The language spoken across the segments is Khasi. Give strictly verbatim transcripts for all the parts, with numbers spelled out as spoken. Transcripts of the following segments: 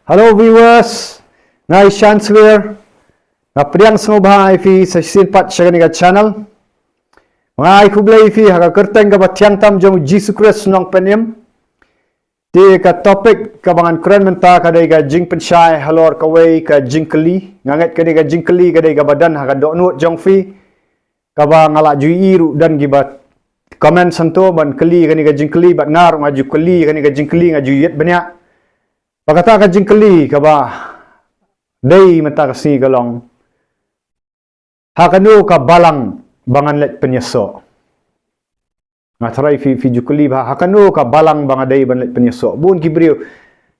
Hello viewers, nga i Shanswer. Nga pdiang sngewbha ïa phi sa shisien pat sha kane ka channel. Nga ai khublei ïa phi ha ka kyrteng kaba thiang tam jong Jisu Khrist Nongpynim. Te ka topic kaba ngan kren mynta ka dei ka jingpynshai halor kawei ka jingkylli. Nga ngeit ka dei ka jingkylli ka dei kaba don ha ka dohnud jong phi. Kaba nga la ju ïohi ruh don kiba comment santo ban kylli kane ka jingkylli bad nga ruh nga ju kylli kane ka jingkylli, nga ju ïit bniah. Ba kata ka jingkylli kaba dei mynta ka sngi ka long, ha kano ka balang ba ngan leit pynïasoh? Nga tharai phi, phi ju kylli bha, ha kano ka balang ba nga dei ban leit pynïasoh? Bun ki briew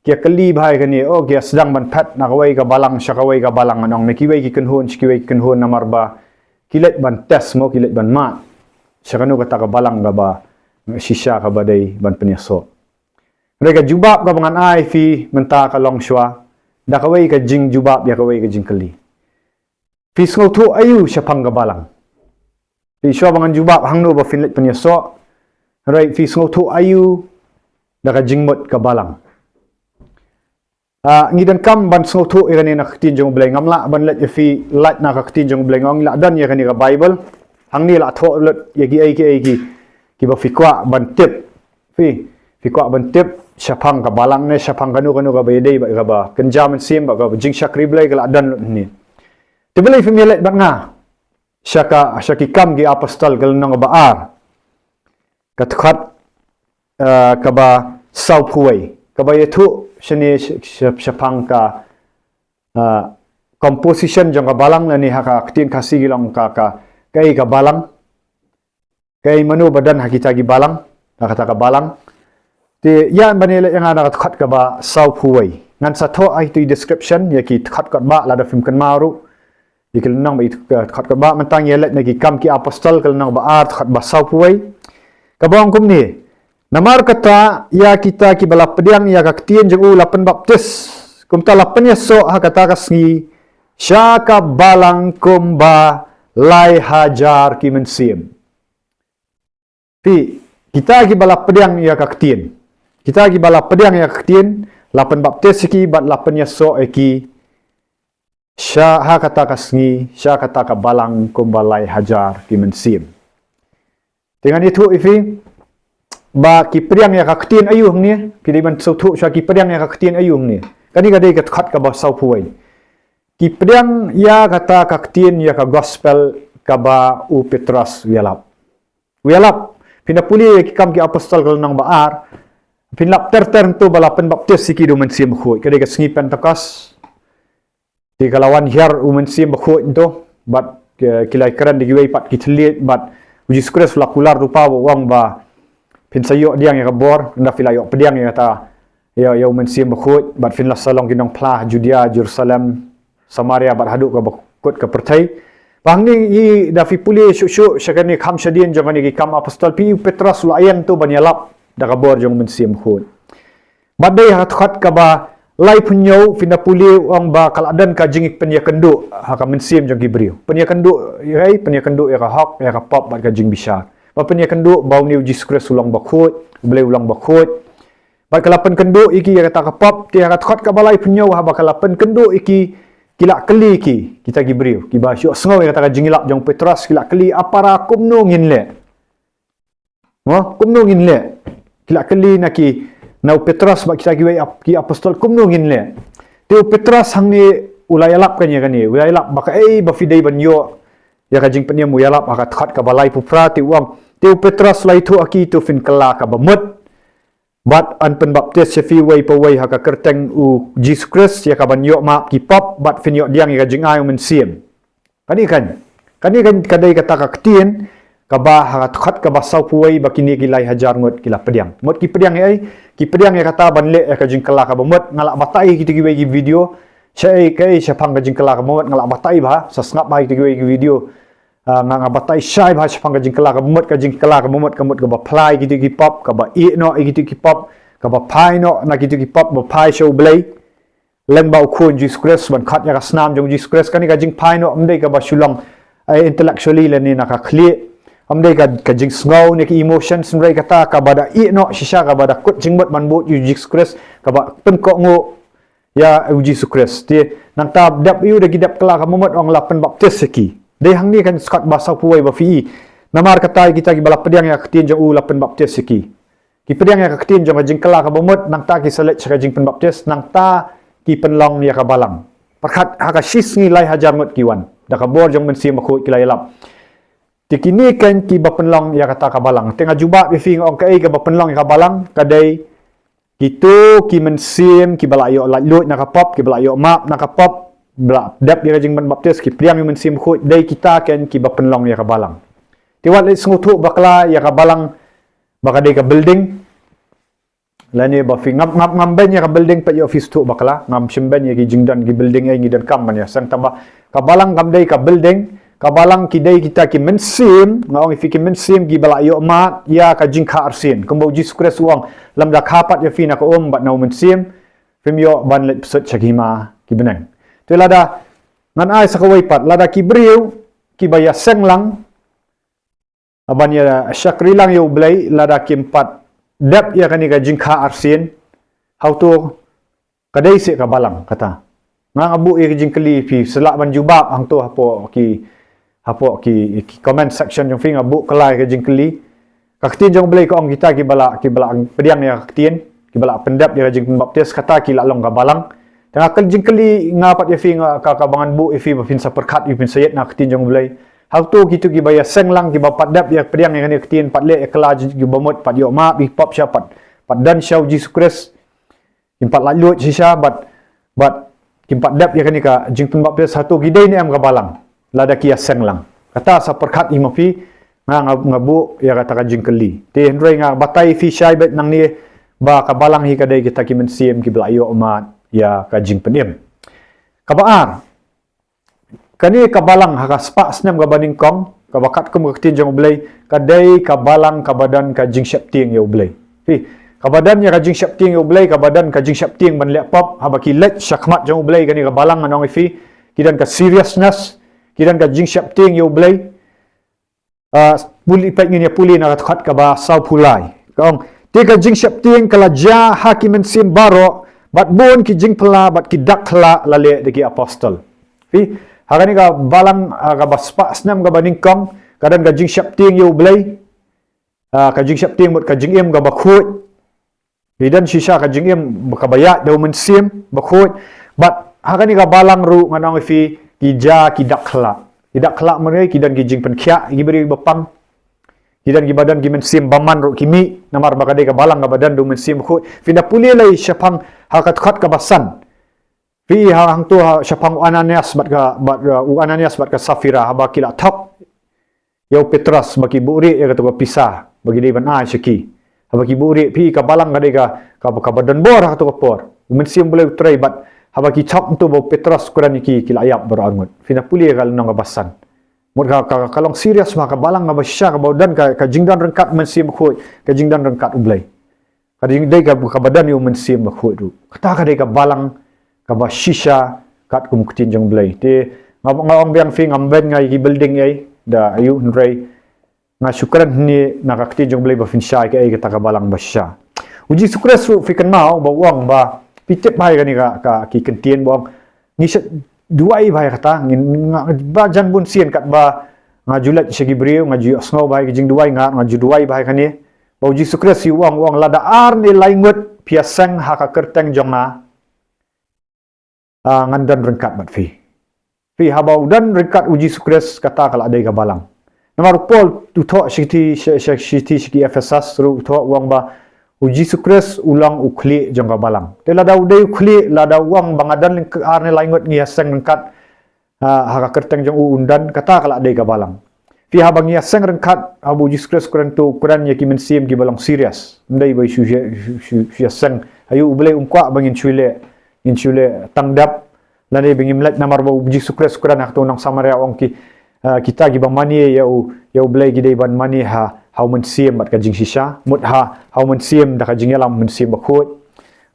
ki ïa kylli bha ïa kane, oh, ki ïa sdang ban phet na kawei ka balang sha kawei ka balang, ngan ong, na kiwei ki kynhun sha kiwei ki kynhun, namar ba ki leit ban test mo, ki leit ban mad sha kano kata ka balang kaba shisha kaba dei ban pynïasoh. Hynrei ka jubab kaba ngan ai phi mynta ka long shuwa da kawei ka jingjubab ïa kawei ka jingkylli. Phi sngewthuh aïu shaphang ka balang? Phi, shuwa ba ngan jubab hangno ba phin leit pynïasoh, hynrei phi sngewthuh aïu da ka jingmut ka balang? Ah, ngi donkam ban sngewthuh ïa kane na ka ktien jong U Blei. Ngam lah ban leit ïa phi lait na ka ktien jong U Blei, nga ong ngi lah don ïa kane ka Bible. Hangne lah thoh lut ïa kiei kiei ki, kiba phi kwah ban tip. Phi, phi kwah ban tip shaphang ka balang ne shaphang kano kano kaba ïadei bad kaba kynja mynsiem bad kaba jingshakri Blei, ka lah don lut hangne. Te balei phim ïa leit bad nga sha ka, sha Ki Kam ki Apostol ka lynnong kaba ar, ka dkhot, eh, kaba sawphew wei, kaba ïathuh shane sh-, sh-, shaphang ka, eh, composition jong ka balang, lane ha ka ktien Khasi ki long ka, ka, kaei ka balang. Kaei, mano ba don ha kita ki balang, ha kata ka balang. Te ïa ban ïa leit ïa nga na ka dkhot kaba sawphew wei. Ngan sa thoh ha itu i description ïa ki dkhot katba lada phim kynmaw ruh. Ïa ki lynnong ba i dkhot katba, mynta ngi ïa leit na Ki Kam ki Apostol ka lynnong ba ar dkhot ba sawphew wei. Kaba ong kumne: Namar kata ïa kita kiba la pdiang ïa ka ktien jong u la pynbaptis, kumta la pynïasoh ha kata ka sngi sha ka balang kumba lai hajar ki mynsiem. Phi, kita kiba la pdiang ïa ka ktien, kita kiba la pdiang ïa ka ktien, la pynbaptis ïa ki bad la pynïasoh ïa ki sha, ha kata ka sngi, sha kata ka balang kumba lai hajar ki mynsiem. Te ngan ïathuh ïa phi ba ki pdiang ïa ka ktien aïu hangne, phi dei ban sngewthuh shuwa ki pdiang ïa ka ktien aïu hangne. Kane ka dei ka dkhot kaba sawphew wei. Ki pdiang ïa kata ka ktien, ïa ka gospel kaba u Petros u ïalap. U ïalap, phin da pule ïa Ki Kam ki Apostol ka lynnong ba ar, phin lap ter ter hangto ba la pynbaptis ïa ki da u Mynsiem Bakhuid. Ka dei ka sngi Pentekost. Te ka la wan hiar u Mynsiem Bakhuid hangto bad, eh, ki la ïakren da kiwei pat ki thylliej bad u Jisu Khrist u la kular rupa ba u ong ba phin sa ïoh pdiang ïa ka bor ynda phi la ïoh pdiang ïa kata, ïa, ïa u Mynsiem Bakhuid, bad phin la sa long ki nongphla ha Judia, Jerusalem, Samaria bad haduh kaba kut ka pyrthei. Bad hangne i, da phi pule shuh shuh sha kane kham shadien jong kane Ki Kam Apostol, phi, u Petros u la ïeng hangto ban ïalap da ka bor jong u Mynsiem Bakhuid. Bad dei ha ka dkhot kaba laiphew hynñiew, phin da pule, u ong ba ka la don ka jingpynïakynduh ha ka mynsiem jong ki briew. Pynïakynduh ïa kaei? Pynïakynduh ïa ka hok, ïa ka pop bad ka jingbishar. Ba pynïakynduh ba une u Jisu Khrist u long bakhuid, U Blei u long bakhuid. Bad ka la pynkynduh ïa ki ïa kata ka pop. Te ha ka dkhot kaba laiphew hynñiew, haba ka la pynkynduh ïa ki, ki la kylli ïa ki, kita ki briew kiba ïohsngew ïa kata ka jingïalap jong u Petros, ki la kylli, "A para, kumno ngin leh?" Mo, kumno ngin leh? Ki la kylli na ki, na u Petros bad kita kiwei ap-, ki apostol, kumno ngin leh? Te u Petros hangne u la ïalap kane, kane, u la ïalap ba kaei ba phi dei ban ïoh ïa ka jingpynim, u ïalap ha ka dkhot kaba laiphew phra, te u ong, te u Petros u la ïathuh ha ki, to phin kylla ka bamut bad yn pynbaptis ïa phi uwei pa uwei ha ka kyrteng u Jisu Khrist ïa ka ban ïoh map ki pop, bad phin ïoh pdiang ïa ka jingai u Mynsiem. Kane kan, kane kan ka dei kata ka ktien kaba ha ka dkhot kaba sawphew wei ba kine ki lai hajar ngut ki la pdiang. Mut ki pdiang ïa ei? Ki pdiang ïa kata ban leh ïa ka jingkylla ka bamut. Nga la batai ïa kito kiwei ki video shaei kaei shaphang ka jingkylla ka bamut, nga la batai bha, sa sngap bha ïa kito kiwei ki video. Ah, nga, nga batai shai bha shaphang ka jingkylla ka bamut, ka jingkylla ka bamut ka mut kaba phla ïa kito ki pop, kaba ïeh noh ïa kito ki pop, kaba phai noh na kito ki pop ba phai sha U Blei lyngba u Khun Jisu Khrist, ban khot ïa ka snam jong u Jisu Khrist. Kane ka jingphai noh ym dei kaba shu long, eh, intellectually lane na ka khlieh. Ym dei ka, ka jingsngew ne ka emotions, ym dei kata, kaba da ïeh noh shisha, kaba da kut jingmut ban bud ïa u Jisu Khrist, kaba pynkohnguh ïa u Jisu Khrist. Te nangta dep ïa u da ki dep kylla ka bamut, ong la pynbaptis ïa ki. Dei hangne kan skat ba sawphew wei ba phi i. Namar kata ïa kita kiba la pdiang ïa ka ktien jong u la pynbaptis ïa ki. Ki pdiang ïa ka ktien jong ka jingkylla ka bamut, nangta ki sa leit sha ka jingpynbaptis, nangta ki pynlong ïa ka balang. Pyrkhat ha ka shisngi lai hajar ngut ki wan da ka bor jong Mynsiem Bakhuid ki la ïalap. Te kine kan kiba pynlong ïa kata ka balang. Te nga jubab ïa phi nga ong kaei kaba pynlong ïa ka balang, ka dei kito ki mynsiem kiba la ïoh laitluid na ka pop, kiba la ïoh map na ka pop, ba la dep ïa ka jingpynbaptis, ki pdiang ïa u Mynsiem Bakhuid, dei kita kan kiba pynlong ïa ka balang. Te wat leit sngewthuh bakla ïa ka balang ba ka dei ka building. Lane ba phi ngam, ngam, ngam beiñ ïa ka building pat ïa office thuh bakla, ngam shim beiñ ïa ki jingdon ki building ïa ngi donkam ban ïa seng, tangba ka balang kam dei ka building, ka balang ki dei kita ki mynsiem, nga ong ïa phi ki mynsiem kiba la ïoh mad ïa ka jingkha arsien. Kumba u Jisu Khrist u ong, lymda kha pat ïa phi na ka um bad na u Mynsiem, phim ïoh ban leit psut sha ki hima ki bneng. Te lada ngan ai sa kawei pat, lada ki briew kiba ïa seng lang, ban ïa shakri lang ïa u Blei, lada kim pat dep ïa kane ka jingkha arsien, hato ka dei seh ka balang kata. Nga nga buh ïa ka jingkylli, phi sa lah ban jubab hangto hapoh ki, hapoh ki, ki comment section jong phi, nga buh kylla ïa ka jingkylli. Ka ktien jong u Blei ka ong kita kiba la, kiba la pdiang ïa ka ktien, kiba la pyndep ïa ka jingpynbaptis, kata ki la long ka balang. Te nga kyl jingkylli nga pat ïa phi, nga ka, kaba ngan buh ïa phi ba phin sa pyrkhat, ïa phin sa ïeit na ka ktien jong u Blei. Hato kito kiba ïa seng lang, kiba pat dep ïa pdiang ïa kane ka ktien, pat leh ïa kylla jong ki bamut, pat ïoh map ïa ki pop shisha, pat, pat don sha u Jisu Khrist, kim pat laitluid shisha, bad, bad kim pat dep ïa kane ka jingpynbaptis, hato ki dei ne em ka balang lada ki ïa seng lang? Kata sa pyrkhat ïa ma phi, nga, nga, nga buh ïa kata ka jingkylli. Te hynrei nga batai ïa phi shai beit nangne ba ka balang hi ka dei kita ki mynsiem kiba la ïoh mad ïa ka jingpynim. Kaba ar, kane ka balang ha ka spah snem kaba nyngkong, kaba katkum ka ktien jong u Blei, ka dei ka balang kaba don ka jingsheptieng ïa u Blei. Phi, kaba don ïa ka jingsheptieng ïa u Blei, kaba don ka jingsheptieng ban leh pop, haba ki leit sha khmat jong u Blei, kane ka balang ngan ong ïa phi, ki don ka seriousness, ki don ka jingsheptieng ïa u Blei. Ah, pule, peit ngin ïa pule na ka dkhot kaba sawphew lai. Ka ong, te ka jingsheptieng ka la jia ha ki mynsiem baroh, bad bun ki jingphylla bad ki dak khlak la leh da ki apostol. Phi, ha kane ka balang, ah, kaba spah snem kaba nyngkong, ka don ka jingsheptieng ïa u Blei, ah, ka jingsheptieng mut ka jingim kaba khuid. Ki don shisha ka jingim kaba ïaid da u Mynsiem Bakhuid. Bad ha kane ka balang ruh ngan ong ïa phi, ki jia ki dak khlak. Ki dak khlak marwei, ki don ki jingpynkhiah ïa ki briew ba pang. Ki don kiba don ki mynsiem bymman ruh ki mih, namar ba ka dei ka balang kaba don da u Mynsiem Bakhuid. Phin da pule lei shaphang ha ka dkhot kaba san. Phi, ha hangto ha shaphang u Ananias bad ka, bad, uh, u Ananias bad ka Saphira, haba ki la thok ïa u Petros ba ki buhrieh ïa kato ka pisa ba ki dei ban ai sha ki. Haba ki buhrieh, phi, ka balang ka dei ka, ka, kaba don bor ha kato ka por. U Mynsiem Blei u trei bad haba ki thok hangto ba u Petros u kren ïa ki, ki la ïap baroh arngut. Phin da pule ïa ka lynnong kaba san. Mut ka, ka, ka long serious ma ka balang kaba shisha kaba don ka, ka jingdon ryngkat Mynsiem Bakhuid, ka jingdon ryngkat u Blei. Ka dei, dei ka, kaba don ïa u Mynsiem Bakhuid ruh. Kata ka dei ka balang kaba shisha katkum ka ktien jong u Blei. Te nga, nga ong biang phi, ngam beiñ nga ïa ki building ei da aïu, hynrei nga shu kren hangne na ka ktien jong u Blei ba phin shai kaei kata ka balang ba shisha. U Jisu Khrist ruh phi kynmaw ba u ong ba, phi tip bha ïa kane ka, ka ki kyntien ba u ong, ngi shu duwai bha ïa kata, ngin, nga, ba jan bun sien katba nga ju leit sha ki briew, nga ju ïohsngew bha ïa ki jingduwai, nga, nga ju duwai bha ïa kane. Ba u Jisu Khrist u ong, u ong lada ar ne lai ngut phi ïaseng ha ka kyrteng jong nga, ah, ngan don ryngkat bad phi. Phi, haba u don ryngkat u Jisu Khrist, kata ka la dei ka balang. Namar u Paul u thoh shithi, shi, shi, shithi sha ki Ephesus ruh u thoh u ong ba u Jisu Khrist u long u khlieh jong ka balang. Te lada u dei u khlieh, lada u ong ba nga don lyng-, ar ne lai ngut ngi ïaseng ryngkat, ah, ha ka kyrteng jong u, un don, kata ka la dei ka balang. Phi, haba ngi ïaseng ryngkat, haba u Jisu Khrist u kren, to u kren ïa ki mynsiem kiba long serious. Ym dei ba shu, shu, shu, shu ïaseng. Aïu, u Blei um kwah ba ngin shu leh, ngin shu leh tang dap. Lane ba ngim leit, namar ba u Jisu Khrist u kren ha kato u nong Samaria, u ong ki, ah, kita kiba mane ïa u, ïa u Blei ki dei ban mane ha, ha u Mynsiem bad ka jingshisha. Mut ha, ha u Mynsiem da ka jingïalam Mynsiem Bakhuid.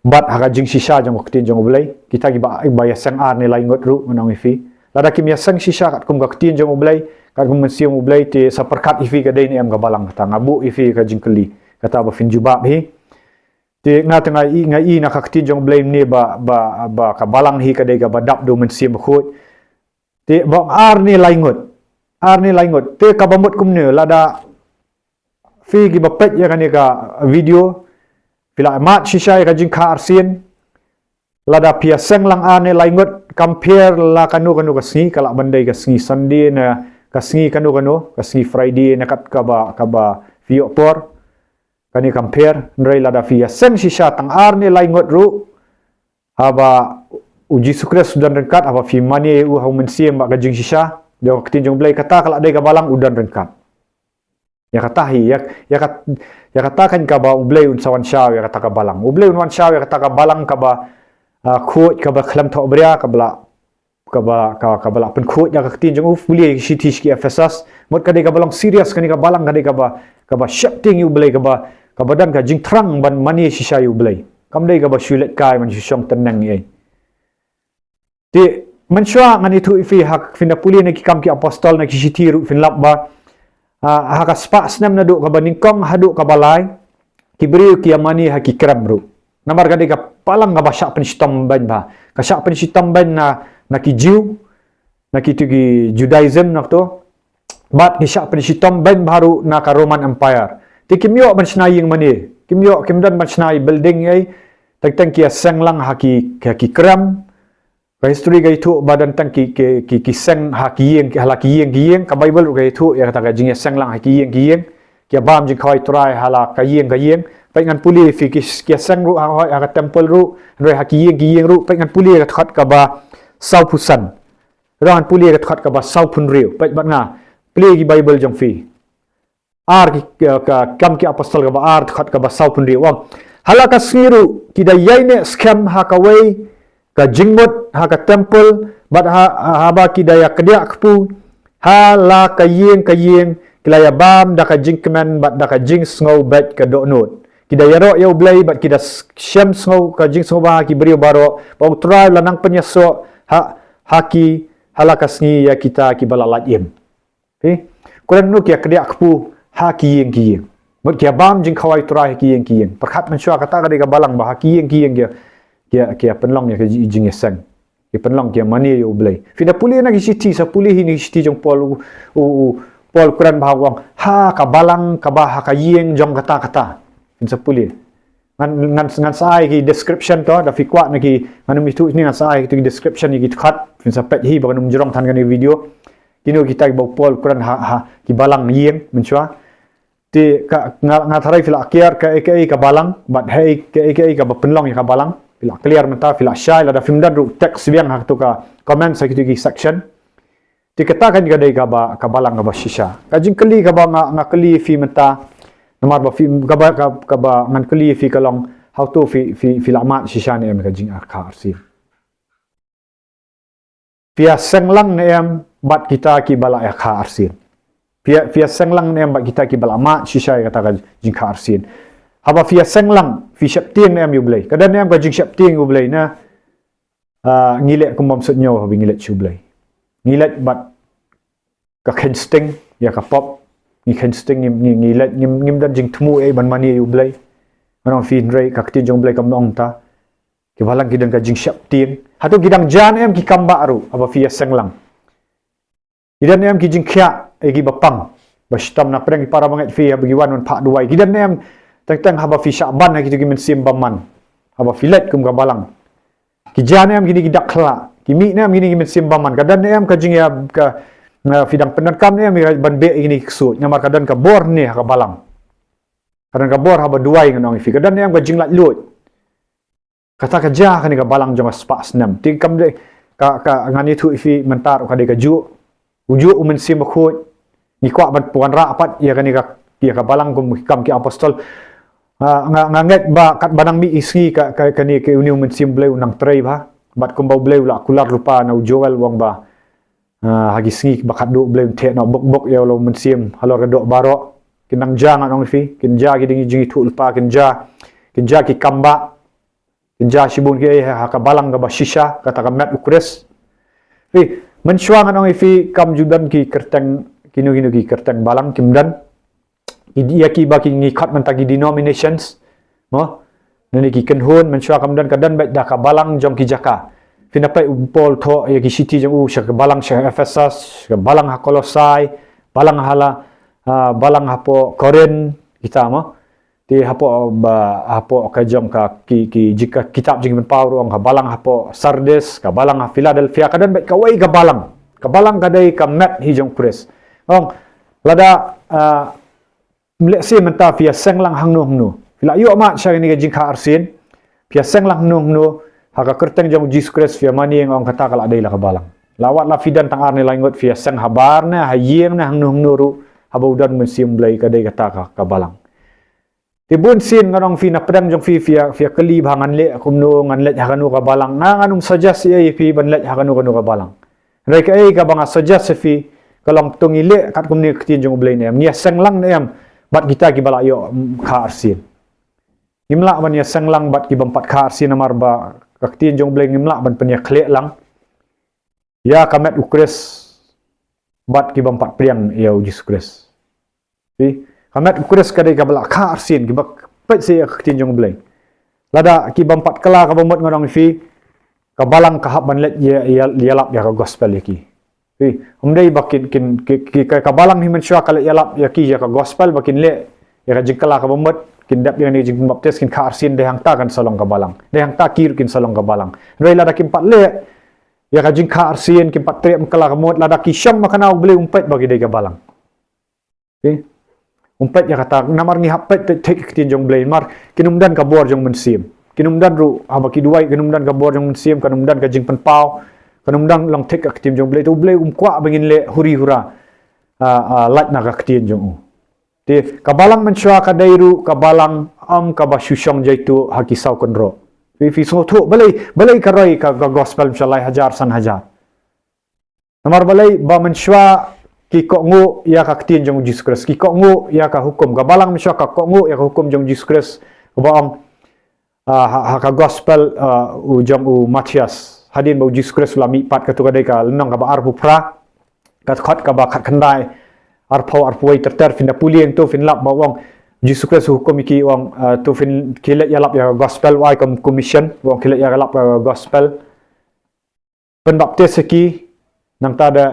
Bad ha ka jingshisha jong ka ktien jong u Blei, kita kiba, ba ïaseng ar ne lai ngut ruh, ngan ong ïa phi. Lada kim ïaseng shisha katkum ka ktien jong u Blei, katkum u Mynsiem u Blei, te sa pyrkhat ïa phi ka dei ne em ka balang kata. Nga buh ïa phi ka jingkylli kata ba phin jubab hi. Te nga te nga i, nga i na ka ktien jong U Blei mynne ba, ba, ba ka balang hi ka dei kaba dap da u Mynsiem Bakhuid. Te ba ar ne lai ngut. Ar ne lai ngut. Te kaba mut kumne, lada phi kiba peit ïa kane ka video, phi la mad shisha ïa ka jingkha arsien. Lada phi ïa seng lang ar ne lai ngut, compare la kano kano ka sngi, ka lah ban dei ka sngi Sunday ne ka sngi kano kano, ka sngi Friday ne kat kaba, kaba phi ïoh por. Kane compare, hynrei lada phi ïa seng shisha tang ar ne lai ngut ruh, haba u Jisu Khrist u don ryngkat, haba phi mane ïa u ha u Mynsiem bad ka jingshisha, da ka ktien jong U Blei kata ka lah dei ka balang u don ryngkat. Ïa kata hi, ïa, ïa kat-, ïa kata kan kaba U Blei un sa wan shaw ïa kata ka balang. U Blei un wan shaw ïa kata ka balang kaba, ah, khuid, kaba khlem thohbria, kaba la, kaba, ka, kaba la pynkhuid ïa ka ktien jong u. Pule ki shithi sha ki Ephesus. Mut ka dei kaba long serious, kane ka balang ka dei kaba, kaba sheptieng ïa U Blei, kaba, kaba don ka jingthrang ban mane shisha ïa U Blei. Kam dei kaba shu leit kai ban shu shong tneng ei. Te mynshuwa ngan ïathuh ïa phi ha, phin da pule na ki Kam ki Apostol, na ki shithi ruh phin lap ba, ah, ha ka spah snem naduh kaba nyngkong haduh kaba lai, ki briew ki ïa mane ha ki krem ruh. Namar ka dei ka balang kaba shah pynshitom beiñ bha. Ka shah pynshitom beiñ na, na ki Jiw, na kitu ki Judaism na to. Bad ki shah pynshitom beiñ bha ruh na ka Roman Empire. Te kim ïoh ban shna ïing mane. Kim ïoh, kim don ban shna building ei. Teng teng ki ïa seng lang ha ki, ha ki krem. Ka history ka ïathuh ba don tang ki, ki, ki, ki seng ha ki ïing, ha la ki ïing ki ïing, ka Bible ruh ka ïathuh ïa kata ka jingïaseng lang ha ki ïing ki ïing. Ki ïa bam jingkhawai Trai ha la ka ïing ka ïing. Peit ngan pule phi ki, ki ïaseng ruh ha, ha, ha ka temple ruh, hynrei ha ki ïing ki ïing ruh, peit ngan pule ka dkhot kaba sawphew san. Ruh ngan pule ka dkhot kaba sawphew hynriew, peit bad nga, pule ki Bible jong phi. Ar ki, ka, ka Kam ki Apostol kaba ar, dkhot kaba sawphew hynriew. Ong, ha la ka sngi ruh ki da ïaineh skhem ha kawei ka jingmut ha ka temple, bad ha, ha, haba ki da ïa kdiah kpu ha la ka ïing ka ïing, ki la ïa bam da ka jingkmen bad da ka jingsngew beit ka dohnud. Ki da ïaroh ïa U Blei bad ki da s-, shem sngew ka jingsngewbha ha ki briew baroh, ba U Trai u la nang pynïasoh ha, ha ki, ha la ka sngi ïa kita kiba la lait im. Phi? Kren nu ki ïa kdiah kpu ha ki ïing ki ïing. Mut ki ïa bam jingkhawai Trai ha ki ïing ki ïing. Pyrkhat mynshuwa kata ka dei ka balang ba ha ki ïing ki ïing ki ïa, ki ïa, ki ïa pynlong ïa ka ji-, jingïaseng. Ki pynlong ki ïa mane ïa U Blei. Phi da pule na ki shithi, sa pule hi na ki shithi jong Paul u, u, u, Paul kren ba ha u ong, ha ka balang kaba ha ka ïing jong kata kata. Phin sa pule. Ngan, ngan, ngan sa ai ki description to, da phi kwah na ki, ngan ym ïathuh shane, ngan sa ai ki description ïa ki dkhot, phin sa peit hi ba kan ym jrong than kane video. Kino kita kiba u Paul u kren ha, ha ki balang ïing mynshuwa. Te ka, nga, nga tharai phi la kiar kaei kaei ka balang, bad hei kaei kaei kaba pynlong ïa ka balang. Phi la clear mynta, phi la shai, lada phim don ruh text biang ha katu ka comment ha kitu ki section. Te kata kan ka dei kaba, ka balang kaba shisha. Ka jingkylli kaba nga, nga kylli phi mynta, namar ba phi, kaba, ka, kaba ngan kylli phi ka long, hato phi, phi, phi la mad shisha ne em ka jingkha arsien. Phi ïa seng lang ne em bad kita kiba la ïa kha arsien. Phi ïa, phi ïa seng lang ne em bad kita kiba la mad shisha ïa kata ka jingkha arsien. Haba phi ïa seng lang, phi sheptieng ne em ïa U Blei. Ka don ne em ka jingsheptieng ïa U Blei na, ah, ngi leh kum bym suidñiew haba ngi leit sha U Blei. Ngi leit bad ka kheiñ sting ïa ka pop. Ngi kheiñ sting, ngi, ngi, ngi leit, ngim, ngim don jingthmu ei ban mane ïa U Blei. Ngan ong phi hynrei ka ktien jong U Blei kam ong ta. Ki balang ki don ka jingsheptieng. Hato ki dang jia ne em ki kam ba ruh haba phi ïa seng lang. Ki don ne em ki jingkhiah, eh, kiba pang. Ba shitom na pdeng ki para bangeit phi, haba ki wan wan phah duwai. Ki don ne em teng teng haba phi shah ban ha kitu ki mynsiem bymman. Haba phi leit kum ka balang. Ki jia ne em kine ki dak khyllah. Ki mih ne em kine ki mynsiem bymman. Ka don ne em ka jingïa ka, eh, phi dang pyndonkam ne em ban beh ïa kine ki ksuid. Namar ka don ka bor ne ha ka balang. Ka don ka bor haba duwai ngan ong ïa phi. Ka don ne em ka jinglaitluid. Kata ka jia kane ka balang jong ka spah snem. Te kam dei ka, ka ngan ïathuh ïa phi mynta ruh ka dei kajuh. Ujuh u Mynsiem Bakhuid. Ngi kwah ban wanrah pat ïa kane ka, ïa ka balang kum kam ki apostol. Ah, nga, nga ngeit ba katba nang mih i sngi ka, ka, kane ka une u Mynsiem Blei u nang trei bha. Bad kumba U Blei u la kular lypa na u Joel u ong ba, ah, ha ki sngi ba khatduh U Blei un theh noh bok bok ïa u la u mynsiem halor ka doh baroh. Kin nang jia ngan ong ïa phi, kin jia ki ding jingithuh lypa, kin jia, kin jia ki kam ba. Kin jia shibun kiei ha ka balang kaba shisha, kata ka met u Khrist. Phi, mynshuwa ngan ong ïa phi kam ju don ki kyrteng, kino kino ki kyrteng balang kim don. Ki, ïa kiba ki ngi khot mynta ki denominations. Mo? Nane ki kynhun, mynshuwa kam don, ka don beit da ka balang jong ki jaka. Phin da peit u Paul thoh ïa ki shithi jong u, sha ka balang sha Ephesus, sha ka balang ha Kolosai, balang ha la, ah, balang hapoh Korin, kita mo. Te hapoh ba, hapoh ka jong ka ki, ki jingka, kitab Jingpynpaw ruh ong ka balang hapoh Sardis, ka balang ha Philadelphia, ka don beit kawei ka balang. Ka balang ka dei ka met hi jong u Khrist. Ong, lada, ah, lehse mynta phi ïa seng lang hangno hangno. Phi la ïoh mad sha kane ka jingkha arsien. Phi ïa seng lang hangno hangno. Ha ka kyrteng jong u Jisu Khrist phi ïa mane, nga ong kata ka la dei la ka balang. La wat la phi don tang ar ne lai ngut, phi ïa seng habar ne ha ïing ne hangno hangno ruh, haba u don u Mynsiem Blei, ka dei kata ka, ka balang. Te bun sien ngan ong phi na pdeng jong phi, phi ïa, phi ïa kylli ba ngan leh kumno, ngan leit ha kano ka balang. Nga ngan ym suggest ïa phi ban leit ha kano kano ka balang. Hynrei kaei kaba nga suggest ïa phi, ka long to ngi leh katkum ne ka ktien jong u Blei ne em, ngi ïa seng lang ne em bad kita kiba la ïoh, mm, kha arsien. Ngim lah ban ïa seng lang bad ki bym pat kha arsien, namar ba ka ktien jong u Blei ngim lah ban pynïakhleh lang ïa ka met u Khrist bad ki bym pat pdiang ïa u Jisu Khrist. Phi, ka met u Khrist ka dei kaba la kha arsien, kiba peit sa ïa ka ktien jong u Blei. Lada ki bym pat kylla kaba mut, ngan ong ïa phi, ka balang ka hap ban leit ïa, ïa, ïalap ïa ka gospel ïa ki. Phi, ym dei ba kin, kin, ki, ki, ka, ka balang hi mynshuwa ka leit ïalap ïa ki ïa ka gospel, ba kin leh ïa ka jingkylla kaba mut, kin dep ïa kane ka jingpynbaptis, kin kha arsien, dei hangta kan sa long ka balang. Dei hangta ki ruh kin sa long ka balang. Hynrei lada kim pat leh ïa ka jingkha arsien, kim pat treh ban kylla kaba mut, lada ki shong makna, u Blei um peit ba ki dei ka balang. Phi, um peit ïa kata, namar ngi hap peit, peit, peit ka ktien jong u Blei, namar kin ym don ka bor jong u Mynsiem. Kin ym don ruh, haba ki duwai, kin ym don ka bor jong u Mynsiem, kan ym don ka jingpynpaw, kan ym don long thik ka ktien jong u Blei. Te u Blei um kwah ba ngin leh huri hura, ah, ah, lait na ka ktien jong u. Te ka balang mynshuwa ka dei ruh ka balang, ym kaba shu shong jaituh ha ki saw kynroh. Phi, phi sngewthuh, balei, balei ka roi ka, ka gospel mynshuwa lai hajar san hajar. Namar balei? Ba mynshuwa ki kohnguh ïa ka ktien jong u Jisu Khrist, ki kohnguh ïa ka hukum. Ka balang mynshuwa ka kohnguh ïa ka hukum jong u Jisu Khrist, kaba ong, ah, ha, ha ka gospel, ah, u jong u Mathaios, hadien ba u Jisu Khrist u la mih pat, kato ka dei ka lynnong kaba arphew phra, ka dkhot kaba khatkhyndai, arphew, arphew wei ter ter, phin da pule hangto phin lap ba u ong, u Jisu Khrist u hukum ïa ki, u ong, ah, to phin, ki leit ïalap ïa ka gospel, u ai kum commission, u ong ki leit ïalap ïa ka gospel. Pynbaptis ïa ki, nangta da,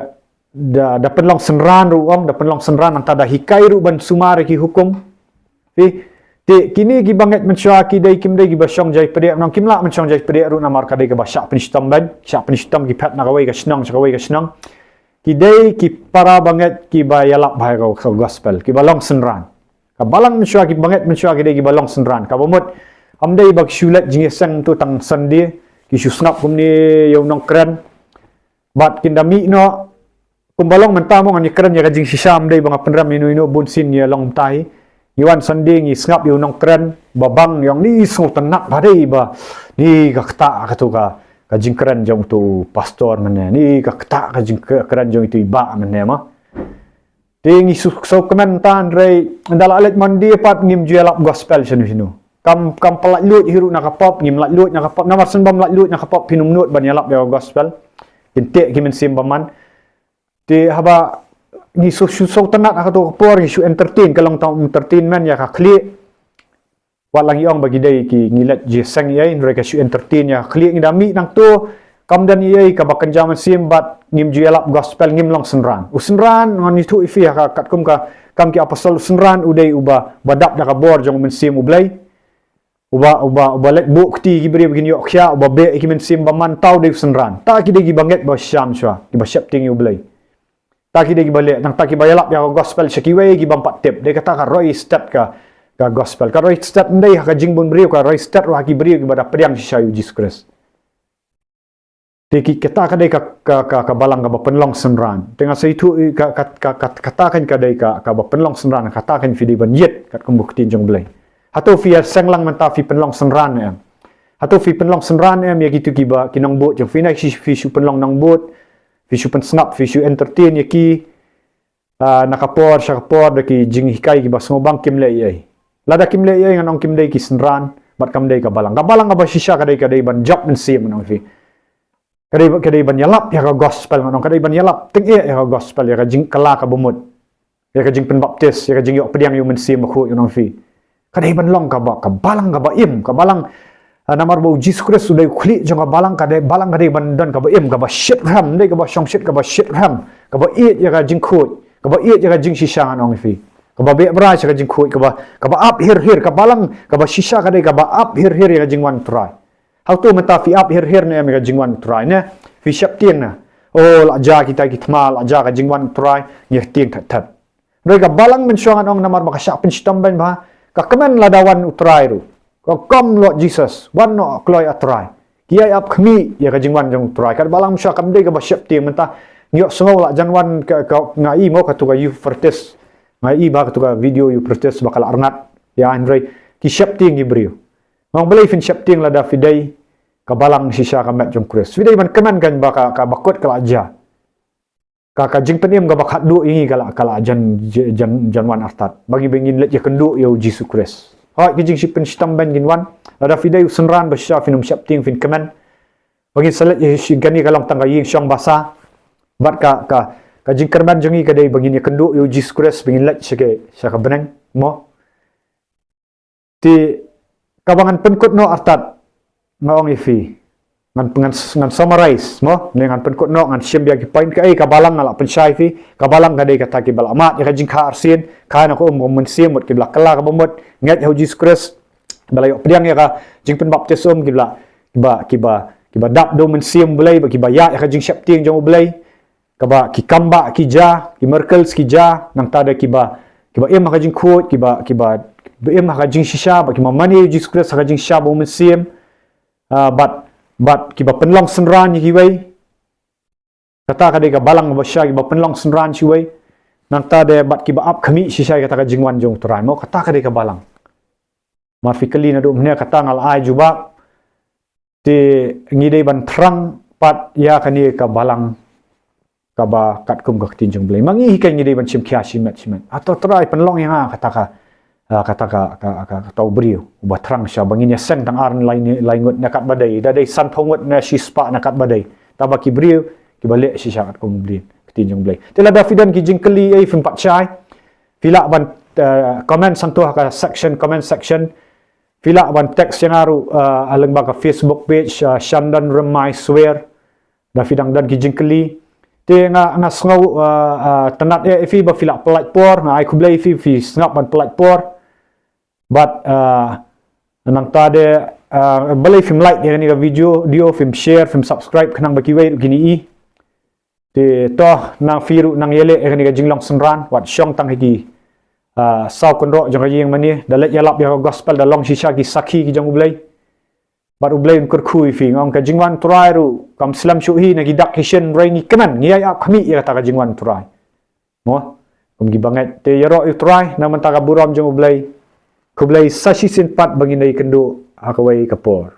da, da pynlong synran ruh u ong, da pynlong synran, nangta da hikai ruh ban sumar ïa ki hukum. Phi, te kine ki bangeit mynshuwa ki dei, kim dei kiba shong jaipdeh, nang kim lah ban shong jaipdeh ruh namar ka dei kaba shah pynshitom beiñ, shah pynshitom, ki phet na kawei ka shnong sha kawei ka shnong. Ki dei ki para bangeit kiba ïalap bha ïa ka, ka gospel, kiba long synran. Ka balang mynshuwa, ki bangeit mynshuwa ki dei kiba long synran. Kaba mut, ym dei ba ki shu leit jingïaseng to tang Sunday, ki shu sngap kumne ïa u nongkren. Bad kin da mih noh, kumba long mynta mo, ngan ïakren ïa ka jingshisha, ym dei ba nga pynrem ïano ïano, bun sien ngi ïa long mynta hi. Ngi wan Sunday ngi sngap ïa u nongkren, ba bang ïa u ong, ni sngewtynnat ba dei ba, ni ka ktah kato ka, ka jingkren jong uto u pastor mynne, ni ka ktah ka jingkren jong ito i bah mynne mo. Te ngi shu, shu kmen tan, hynrei ynda la leit Monday pat ngim ju ïalap gospel shano shano. Kam, kam pynlait luid hi ruh na ka pop, ngim lait luid na ka pop. Namar shen bym lait luid na ka pop phin ym nud ban ïalap ïa ka gospel. Phin teh ki mynsiem bymman. Te haba ngi shu, shu, shu tynnat ha kato ka por, ngi shu entertain, ka long tang entertainment ïa ka khlieh. Wat la ngi ong ba ki dei ki, ngi leit jingïaseng ei, hynrei ka shu entertain ïa ka khlieh. Ngi da mih nangto, kam don ei ei kaba kynja mynsiem bad ngim ju ïalap gospel, ngim long synran. U synran, ngan ïathuh ïa phi ha ka, katkum ka Kam ki Apostol, u synran u dei uba, ba dap da ka bor jong u Mynsiem u Blei. Uba, uba, uba leit buh kti ïa ki briew ba kin ïoh khiah, uba beh ïa ki mynsiem bymman, uta u dei u synran. Uta ki dei ki bangeit ba sham shuwa, kiba sheptieng ïa u Blei. Uta ki dei kiba leh, nangta kiba ïalap ïa ka gospel sha kiwei ki bym pat tip. Dei kata ka roi stet ka, ka gospel. Ka roi stet ym dei ha ka jingbun briew, ka roi stet ruh ha ki briew kiba da pdiang shisha ïa u Jisu Khrist. Te ki, kata ka dei ka, ka, ka, ka balang kaba pynlong synran. Te nga sa ïathuh, ka, ka, ka, ka, kata kan ka dei ka, kaba pynlong synran, kata kan phi dei ban ïit, katkum ka ktien jong u Blei. Hato phi ïaseng lang mynta phi pynlong synran ne em? Hato phi pynlong synran ne em ïa kito kiba, ki nongbud jong phi, ne phi, phi shu pynlong nongbud, phi shu pynsngap, phi shu entertain ïa ki, ah, na ka por sha ka por da ki jinghikai kiba sngewbang, kim leh ei ei. Lada kim leh ei ei ngan ong kim dei ki synran, bad kam dei ka balang. Ka balang kaba shisha ka dei, ka dei ban jop mynsiem ngan ong ïa phi. Ka dei, ka dei ban ïalap ïa ka gospel ngan ong, ka dei ban ïalap tyngeh ïa ka gospel, ïa ka jingkylla kaba mut. Ïa ka jingpynbaptis, ïa ka jingïoh pdiang ïa u Mynsiem Bakhuid ngan ong ïa phi. Ka dei ban long kaba, ka balang kaba im, ka balang, ah, namar ba u Jisu Khrist u dei u khlieh jong ka balang, ka dei, balang ka dei ban don kaba im, kaba shit rhem, dei kaba shong shit, kaba shit rhem, kaba ïeit ïa ka jingkhuid, kaba ïeit ïa ka jingshisha ngan ong ïa phi. Kaba beh bha sha ka jingkhuid, kaba, kaba ap hir hir, ka balang, kaba shisha ka dei kaba ap hir hir ïa ka jingwan Trai. Hato mynta phi ap hir hir ne em ïa ka jingwan Trai ne? Phi sheptieng ne? Oh, la jia kita ki thma, la jia ka jingwan Trai, ngi tieng that that. Hynrei ka balang mynshuwa ngan ong namar ba ka shah pynshitom bha, ka kmen lada wan u Trai ruh. Ka ong, "Come Lord Jesus, wan noh kloi ah Trai." Ki ïai ap khmih ïa ka jingwan jong u Trai. Ka balang mynshuwa kam dei kaba sheptieng mynta. Ngi ïohsngew la jan wan ka, ka, nga i mo katu ka Euphrates. Nga i ba katu ka video Euphrates ba ka la rngat. Ïa hynrei ki sheptieng ki briew. Nga ong balei phin sheptieng lada phi dei ka balang shisha ka met jong u Khrist. Phi dei ban kmen kan ba ka, ka bakut ka la jia. Ka, ka jingpynim kaba khatduh ïa ngi ka la, ka la jan, jan, jan wan artat. Ba ngi ba ngin leit ïakynduh ïa u Jisu Khrist. Hooid, ki jingpynshitom ban kin wan. Lada phi dei u synran ba shisha phin ym sheptieng phin kmen. Ba ngin sa leit ïa shi kane ka long tang ka ïing shong basa. Bad ka, ka, ka jingkyrmen jong ngi ka dei ba ngin ïakynduh ïa u Jisu Khrist, ba ngin leit sha ka, sha ka bneng. Mo? Te kaba ngan pynkut noh artat nga ong ïa phi. Ngan, ngan, ngan summarize mo, ne ngan pynkut noh, ngan shim bha ki point. Kaei ka balang nga la pynshai ïa phi. Ka balang ka dei kata kiba la mad ïa ka jingkha arsien, kha na ka um ka mynsiem, mut kiba la kylla kaba mut, ngeit ha u Jisu Khrist, ba la ïoh pdiang ïa ka jingpynbaptis um, kiba la, kiba, kiba, kiba dap da u Mynsiem Blei, ba kiba ïaid ïa ka jingsheptieng jong u Blei. Kaba ki kam ba ki jia, ki miracles ki jia, nangta de kiba, kiba im ha ka jingkhuid, kiba, kiba, kiba im ha ka jingshisha, ba kiba mane ïa u Jisu Khrist ha ka jingshisha bad u Mynsiem, ah, bad, bad kiba pynlong synran ïa kiwei. Kata ka dei ka balang ba shisha, kiba pynlong synran sha kiwei. Nangta de bad kiba ap khmih shisha ïa kata ka jingwan jong u Trai mo, kata ka dei ka balang. Mar phi kylli naduh mynne, kata nga la ai jubab. Te ngi dei ban thrang pat ïa kane ka balang kaba katkum ka ktien jong u Blei. Ma ngi hi kan ngi dei ban shim khia shimet shimet. Hato Trai pynlong ïa nga kata ka, ah, kata ka, ka, ka, kata u briew uba thrang shisha ba ngin ïaseng tang ar ne lai, lai ngut ne katba dei, da dei sanphew ngut ne shispah ne katba dei. Tangba ki briew kiba leh shisha katkum u Blei, ktien jong u Blei. Te lada phi don ki jingkylli ei, phim pat shai, phi lah ban, eh, comment sangeh ha ka section, comment section. Phi lah ban text ïa nga ruh, uh, lyngba ka Facebook page, uh, Shandan Rymbai Swer. Da phi dang don ki jingkylli. Te nga, nga sngew, uh, uh, tynnad eh ïa phi ba phi lah pyllait por, nga ai khublei ïa phi, phi sngap ban pyllait por. Bad, uh, nangta de, uh, balei phim like ïa kane ka video, video, phim share, phim subscribe, khnang ba kiwei ruh kin ïohi. Te to nang phi ruh nang ïaleh ïa kane ka jinglong synran, wat shong tang ha ki, ah, saw kynroh jong ka ïing mane, da leit ïalap ïa ka gospel, da long shisha ki sakhi ki jong u Blei. Bad u Blei un kyrkhu ïa phi, nga ong ka jingwan Trai ruh kam slem shuh hi na ki dak ki shin, hynrei ngi kmen, ngi ïai ap khmih ïa kata ka jingwan Trai. Mo, kum ki bangeit, te ïaroh ïa u Trai na ka bynta ka burom jong u Blei. Khublei sa shisien pat, ba ngin ïakynduh ha kawei ka por.